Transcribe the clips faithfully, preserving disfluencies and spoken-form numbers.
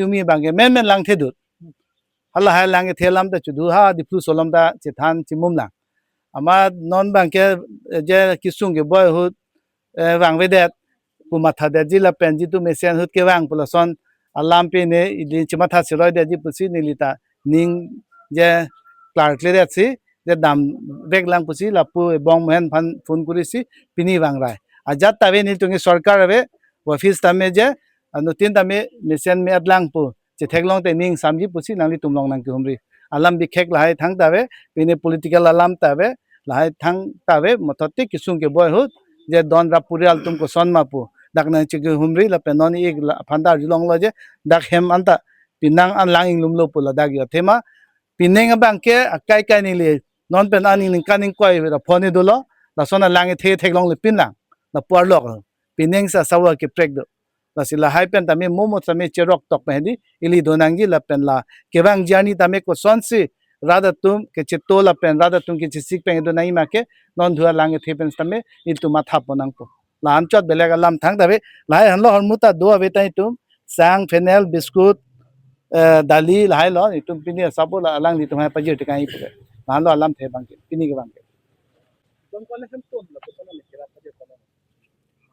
Tumi abangke menmen langthe dut. Halahai langthe alam ta chodu ha Dipluso alam ta chethan chimum lang. Amat non abangke, eh, je kesung keboi ahut, eh, vangvedet pu mathadetji lapen jitu mesen ahut kevang pu lason alam pine ili chematha cheroidetji pusi neli ta ning je klarkledetsi je damveklang pusi lapu ebong mehen aphan phone korisi pini vangrai. Ajat ta ave nelitum ke sorkar ave, office tame je, anuttin tame mesen me-etlang pu chetheklong te ning samji pusi nanglitum along nangkehumri. Alam bikhek lahai thangta ave, pine political alam ta ave, lahai thangta ave, mothote kesung keboi ahut je don rap purial atum koson ma pu dak nangchekehumri lapen non ik la aphan ta arjulonglo je dak hem anta pinang an lang inglumlo pu ladak yo thema. Pining abangke akai kai neli non pen aning ningkan ingkoi ra phone dolo, lason alang ethe theklongle pinlang, lapu arlok pining sa sawa keprek do. Lasi lahai pen tame momo tame cherok tok pen hedi ili donangji lapen la kevang journey tame kosonsi rat atum kecheto lapen rat atum kechesik pen donangji make non dua lang ethe pen tame ilitum matha ponangpo. La anchot belek alam thangta ave, lahai henlo hormu ta do ave ta itum, sang, phenel, biscuit, eh, dali lahai lo, itum pini asabo la alanglitum hai pajir tekang ipu. La henlo alamthe abangke, pini kevangke.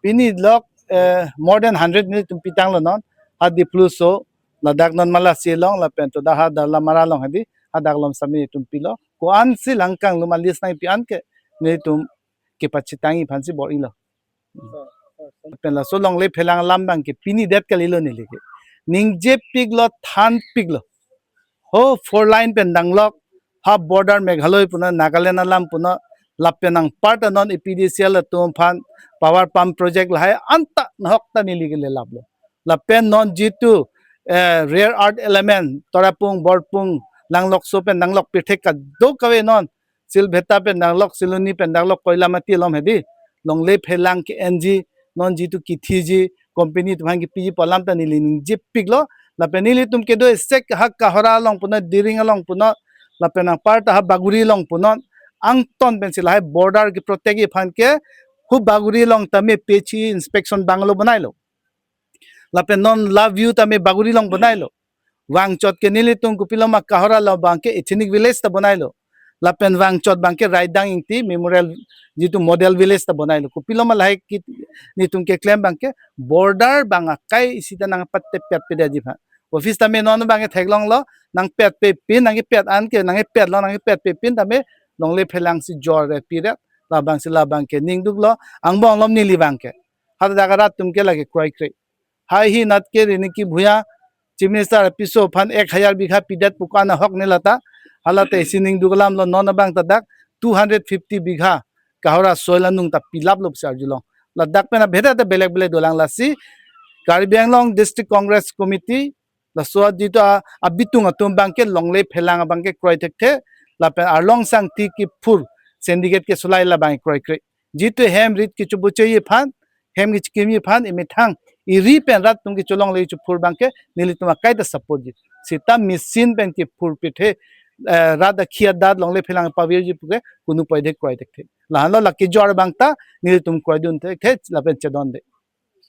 Pini lok, eh, more than hundred nelitum pitanglo non, ha Dipluso, ladak non Malasi along, lapen to da ha Dalamara along hedi, hadak along sami itum pilo. Ko-ansi langkanglum a-list nangpi anke, nelitum kepachitangji aphansi bor-ilo. Pen laso longle phelang alam abangke pini det kalilo neli ke. Ningjepiklo, thanpiklo. Ho four lane pen danglok, ha border Meghalaya punon, Nagaland alam punon, lapen anpar ta non A P D C L atum aphan power pump project lahai anta nahok ta neli ke lelaplo. Lapen non jitu, eh, rare earth element, Tarapung, Borpung, Langlokso pen danglok pirthe kadokave non, Silbheta pen danglok, Siloni pen danglok, Koilamati along hedi, longle phelang ke-enji, non jitu kithiji, company atum aphan kepiji pu alam ta neli ningjepiklo, lapen nelitum kedo esek ha Kohora along punon, Diring along punon, lapen anpar ta ha Baguri along punon, angton pensi lahai border keprotectji aphan ke, hu Baguri along tame P H E inspection bungalow bonailo. Lapen non la view tame Baguri along bonailo. Vangchot ke nelitum kopiloma Kohora along abangke ethnic village ta bonailo. Lapen vangchot abangke Raidang Ingti Memorial jitu model village ta bonailo. Kopiloma lahai ke nelitum keklem abangke border abang akai isi ta nangpatepetpedetji aphan. Office tame non abangke theklonglo, nangpetpepin, nangkepet anke, nangkepetlo, nangkepetpe pin tame longle phelangsi jor re piret, labangsi labangke ningduklo, angbong alom neli abangke. Hadak arat atum ke lake kroikre. Hai hi nat ke Rinki Bhuyan, Chief Minister apiso aphan ek hajar bigha pidet pu ko-an ahok ne lata, hala ta isi ningduk alamlo non abang ta dak two hundred fifty bigha Kohora soil anung ta pilaplo pusi arjulong. Ladak pen abheda ta belek belek dolang lasi, Karbi Anglong District Congress Committee, laso jitu a-, abitung atum abangke longle phelang abangke kroi thekthe, lapen Arlong Sangti kephur syndicate kesolai labang kroikre. Jitu hem rit kechobocheji aphan, hem kechekimji aphan, emethang eri pen rat atum kecholongle chophur abangke nelitum akai ta supportji. Seta machine pen kephur pithe, eh, rat akhi adat longle phelang pavirji puke kunu poide kroi thekthe. La henlo lake jor abang ta nelitum kroidun thekthe lapen chedonde.